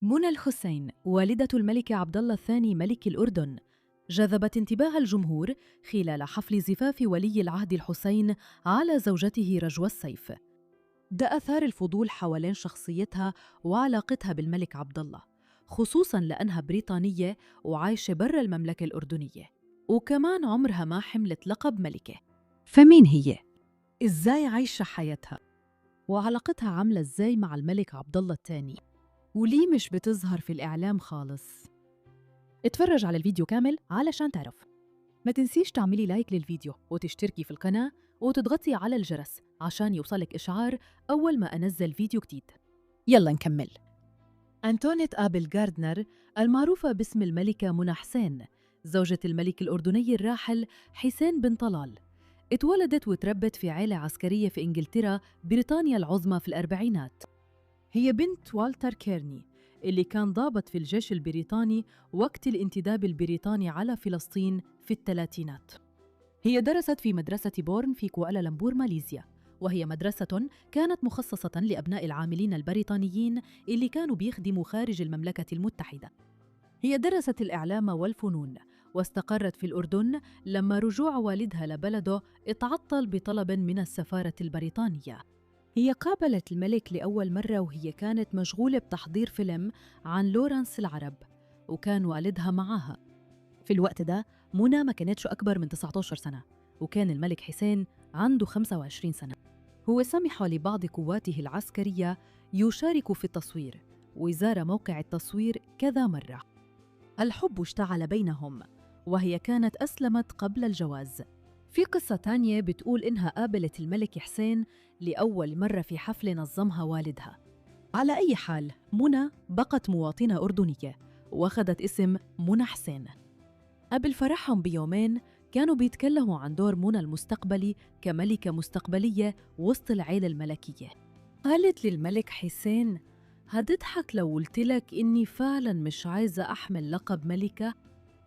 منى الحسين والدة الملك عبد الله الثاني ملك الأردن جذبت انتباه الجمهور خلال حفل زفاف ولي العهد الحسين على زوجته رجوى السيف. ده أثار الفضول حوالين شخصيتها وعلاقتها بالملك عبد الله، خصوصاً لأنها بريطانية وعايشة برا المملكة الأردنية، وكمان عمرها ما حملت لقب ملكة. فمين هي؟ إزاي عايشة حياتها؟ وعلاقتها عاملة إزاي مع الملك عبد الله الثاني؟ وليه مش بتظهر في الإعلام خالص؟ اتفرج على الفيديو كامل علشان تعرف. ما تنسيش تعملي لايك للفيديو وتشتركي في القناة وتضغطي على الجرس عشان يوصلك إشعار أول ما أنزل فيديو جديد. يلا نكمل. أنتونيت آبل جاردنر المعروفة باسم الملكة منى حسين، زوجة الملك الأردني الراحل حسين بن طلال، اتولدت وتربت في عائلة عسكرية في إنجلترا بريطانيا العظمى في الأربعينات. هي بنت والتر كيرني اللي كان ضابط في الجيش البريطاني وقت الانتداب البريطاني على فلسطين في الثلاثينات. هي درست في مدرسة بورن في كوالالمبور ماليزيا، وهي مدرسة كانت مخصصة لأبناء العاملين البريطانيين اللي كانوا بيخدموا خارج المملكة المتحدة. هي درست الإعلام والفنون واستقرت في الأردن لما رجوع والدها لبلده اتعطل بطلب من السفارة البريطانية. هي قابلت الملك لأول مرة وهي كانت مشغولة بتحضير فيلم عن لورانس العرب، وكان والدها معاها. في الوقت ده منى ما كانتش أكبر من 19 سنة، وكان الملك حسين عنده 25 سنة. هو سمح لبعض قواته العسكرية يشارك في التصوير، وزار موقع التصوير كذا مرة. الحب اشتعل بينهم، وهي كانت أسلمت قبل الجواز. في قصة تانية بتقول إنها قابلت الملك حسين لأول مرة في حفلة نظمها والدها. على أي حال، منى بقت مواطنة أردنية وأخذت اسم منى حسين. قبل فرحهم بيومين كانوا بيتكلموا عن دور منى المستقبلي كملكة مستقبلية وسط العيلة الملكية. قالت للملك حسين: هتضحك لو قلتلك إني فعلاً مش عايزة أحمل لقب ملكة؟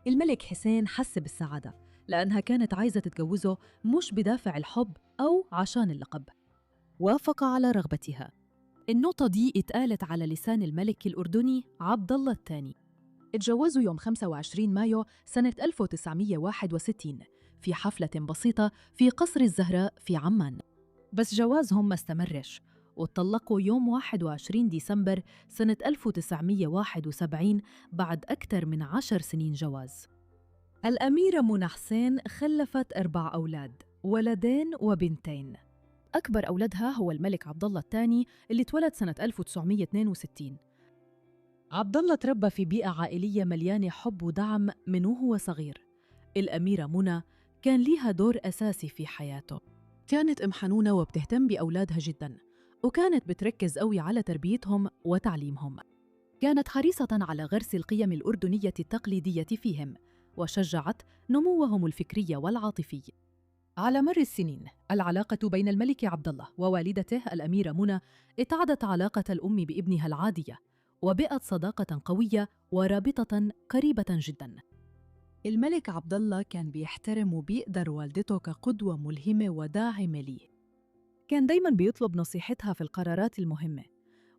الملك حسين حس بالسعادة لأنها كانت عايزة تتجوزه مش بدافع الحب أو عشان اللقب. وافق على رغبتها. النقطة دي اتقالت على لسان الملك الأردني عبد الله الثاني. اتجوزوا يوم 25 مايو سنة 1961 في حفلة بسيطة في قصر الزهراء في عمان. بس جوازهم ما استمرش، واتطلقوا يوم 21 ديسمبر سنة 1971 بعد أكثر من 10 سنين جواز. الأميرة منى حسين خلفت 4 أولاد، ولدين وبنتين. أكبر أولادها هو الملك عبد الله الثاني اللي اتولد سنة 1962. عبد الله تربى في بيئة عائلية مليانة حب ودعم من وهو صغير. الأميرة منى كان ليها دور أساسي في حياته. كانت أم حنونة وبتهتم بأولادها جداً، وكانت بتركز قوي على تربيتهم وتعليمهم. كانت حريصة على غرس القيم الأردنية التقليدية فيهم، وشجعت نموهم الفكري والعاطفي. على مر السنين، العلاقة بين الملك عبد الله ووالدته الأميرة منى اتعدت علاقة الأم بابنها العادية، وبقت صداقة قوية ورابطة قريبة جداً. الملك عبد الله كان بيحترم وبيقدر والدته كقدوة ملهمة وداعمة ليه. كان دايماً بيطلب نصيحتها في القرارات المهمة،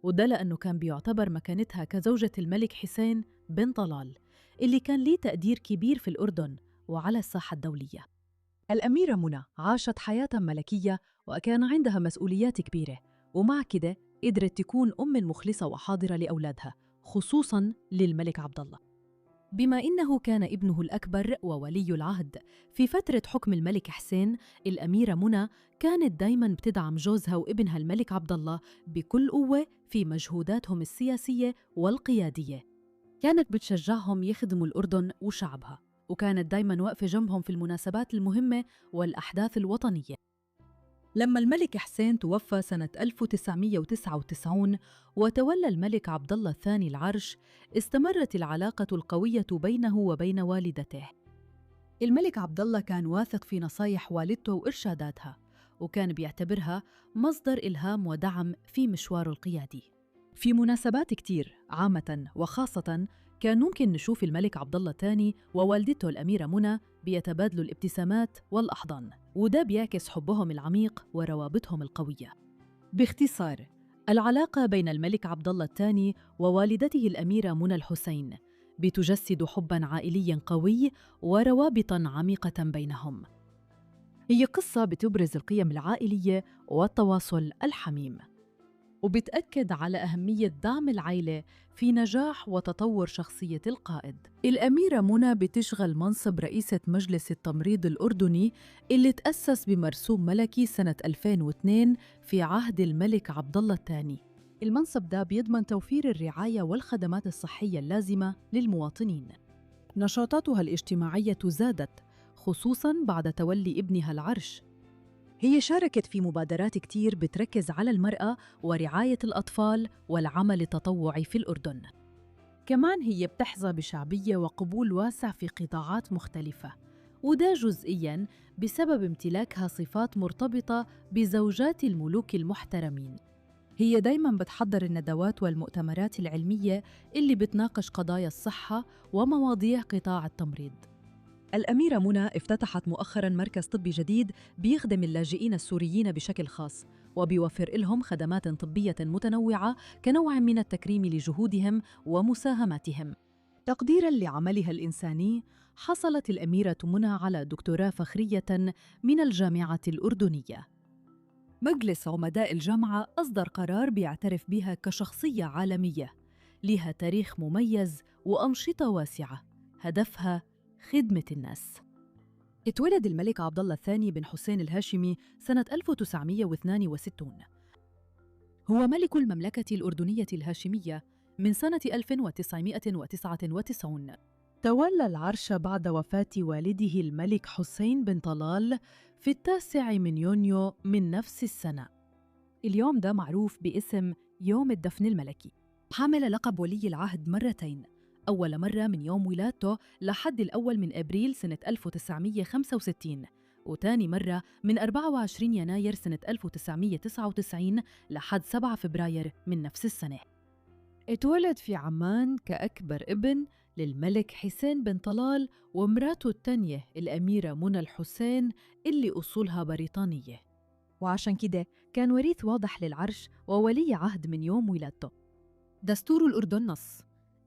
وده لأنه كان بيعتبر مكانتها كزوجة الملك حسين بن طلال اللي كان ليه تقدير كبير في الأردن وعلى الساحة الدولية. الأميرة منى عاشت حياة ملكية وكان عندها مسؤوليات كبيرة، ومع كده قدرت تكون أم مخلصة وحاضرة لأولادها، خصوصاً للملك عبد الله. بما إنه كان ابنه الأكبر وولي العهد في فترة حكم الملك حسين، الأميرة منى كانت دايماً بتدعم جوزها وابنها الملك عبد الله بكل قوة في مجهوداتهم السياسية والقيادية. كانت بتشجعهم يخدموا الأردن وشعبها، وكانت دايماً واقفة جنبهم في المناسبات المهمة والأحداث الوطنية. لما الملك حسين توفى سنة 1999 وتولى الملك عبد الله الثاني العرش، استمرت العلاقة القوية بينه وبين والدته. الملك عبد الله كان واثق في نصايح والدته وإرشاداتها، وكان بيعتبرها مصدر إلهام ودعم في مشواره القيادي. في مناسبات كتير عامة وخاصة كان ممكن نشوف الملك عبد الله الثاني ووالدته الأميرة منى بيتبادلوا الابتسامات والأحضان، وده بيعكس حبهم العميق وروابطهم القوية. باختصار، العلاقة بين الملك عبد الله الثاني ووالدته الأميرة منى الحسين بتجسد حباً عائلياً قوي وروابطاً عميقة بينهم. هي قصة بتبرز القيم العائلية والتواصل الحميم، وبتأكد على أهمية دعم العائلة في نجاح وتطور شخصية القائد. الأميرة منى بتشغل منصب رئيسة مجلس التمريض الأردني اللي تأسس بمرسوم ملكي سنة 2002 في عهد الملك عبد الله الثاني. المنصب ده بيضمن توفير الرعاية والخدمات الصحية اللازمة للمواطنين. نشاطاتها الاجتماعية زادت، خصوصاً بعد تولي ابنها العرش. هي شاركت في مبادرات كتير بتركز على المرأة ورعاية الأطفال والعمل التطوعي في الأردن. كمان هي بتحظى بشعبية وقبول واسع في قطاعات مختلفة، وده جزئياً بسبب امتلاكها صفات مرتبطة بزوجات الملوك المحترمين. هي دايماً بتحضر الندوات والمؤتمرات العلمية اللي بتناقش قضايا الصحة ومواضيع قطاع التمريض. الأميرة منى افتتحت مؤخراً مركز طبي جديد بيخدم اللاجئين السوريين بشكل خاص، وبيوفر لهم خدمات طبية متنوعة كنوع من التكريم لجهودهم ومساهماتهم. تقديراً لعملها الإنساني، حصلت الأميرة منى على دكتوراه فخرية من الجامعة الأردنية. مجلس عمداء الجامعة أصدر قرار بيعترف بها كشخصية عالمية لها تاريخ مميز وأنشطة واسعة هدفها خدمة الناس. اتولد الملك عبد الله الثاني بن حسين الهاشمي سنة 1962. هو ملك المملكة الأردنية الهاشمية من سنة 1999. تولى العرش بعد وفاة والده الملك حسين بن طلال في 9 يونيو من نفس السنة. اليوم ده معروف باسم يوم الدفن الملكي. حمل لقب ولي العهد مرتين، أول مرة من يوم ولادته لحد 1 أبريل سنة 1965، وتاني مرة من 24 يناير سنة 1999 لحد 7 فبراير من نفس السنة. اتولد في عمان كأكبر ابن للملك حسين بن طلال ومراته التانية الأميرة منى الحسين اللي أصولها بريطانية، وعشان كده كان وريث واضح للعرش وولي عهد من يوم ولادته. دستور الأردن نص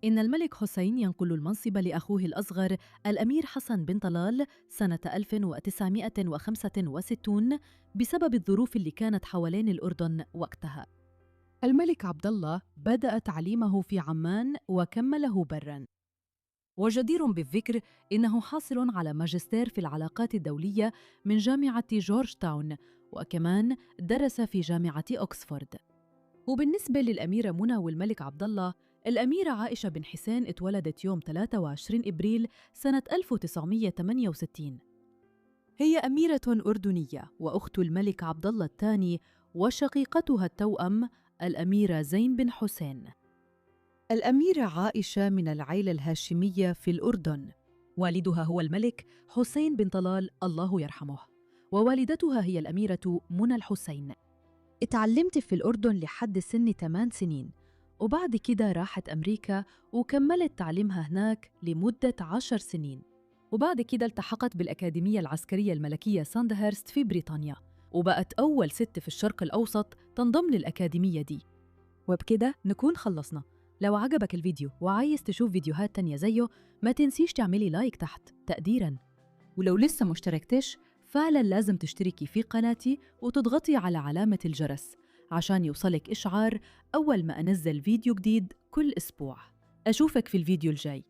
إن الملك حسين ينقل المنصب لأخوه الأصغر الأمير حسن بن طلال سنة 1965 بسبب الظروف اللي كانت حوالين الأردن وقتها. الملك عبد الله بدأ تعليمه في عمان وكمله براً. وجدير بالذكر إنه حاصل على ماجستير في العلاقات الدولية من جامعة جورج تاون، وكمان درس في جامعة أكسفورد. وبالنسبة للأميرة منى والملك عبد الله، الأميرة عائشة بن حسين اتولدت يوم 23 إبريل سنة 1968. هي أميرة أردنية وأخت الملك عبد الله الثاني وشقيقتها التوأم الأميرة زين بن حسين. الأميرة عائشة من العيلة الهاشمية في الأردن. والدها هو الملك حسين بن طلال الله يرحمه، ووالدتها هي الأميرة منى الحسين. اتعلمت في الأردن لحد سن 8 سنين، وبعد كده راحت أمريكا وكملت تعليمها هناك لمدة 10 سنين، وبعد كده التحقت بالأكاديمية العسكرية الملكية ساندهيرست في بريطانيا، وبقت أول ست في الشرق الأوسط تنضم للأكاديمية دي. وبكده نكون خلصنا. لو عجبك الفيديو وعايز تشوف فيديوهات تانية زيه، ما تنسيش تعملي لايك تحت تقديراً، ولو لسه مشتركتش فعلاً لازم تشتركي في قناتي وتضغطي على علامة الجرس عشان يوصلك إشعار أول ما أنزل فيديو جديد كل أسبوع. أشوفك في الفيديو الجاي.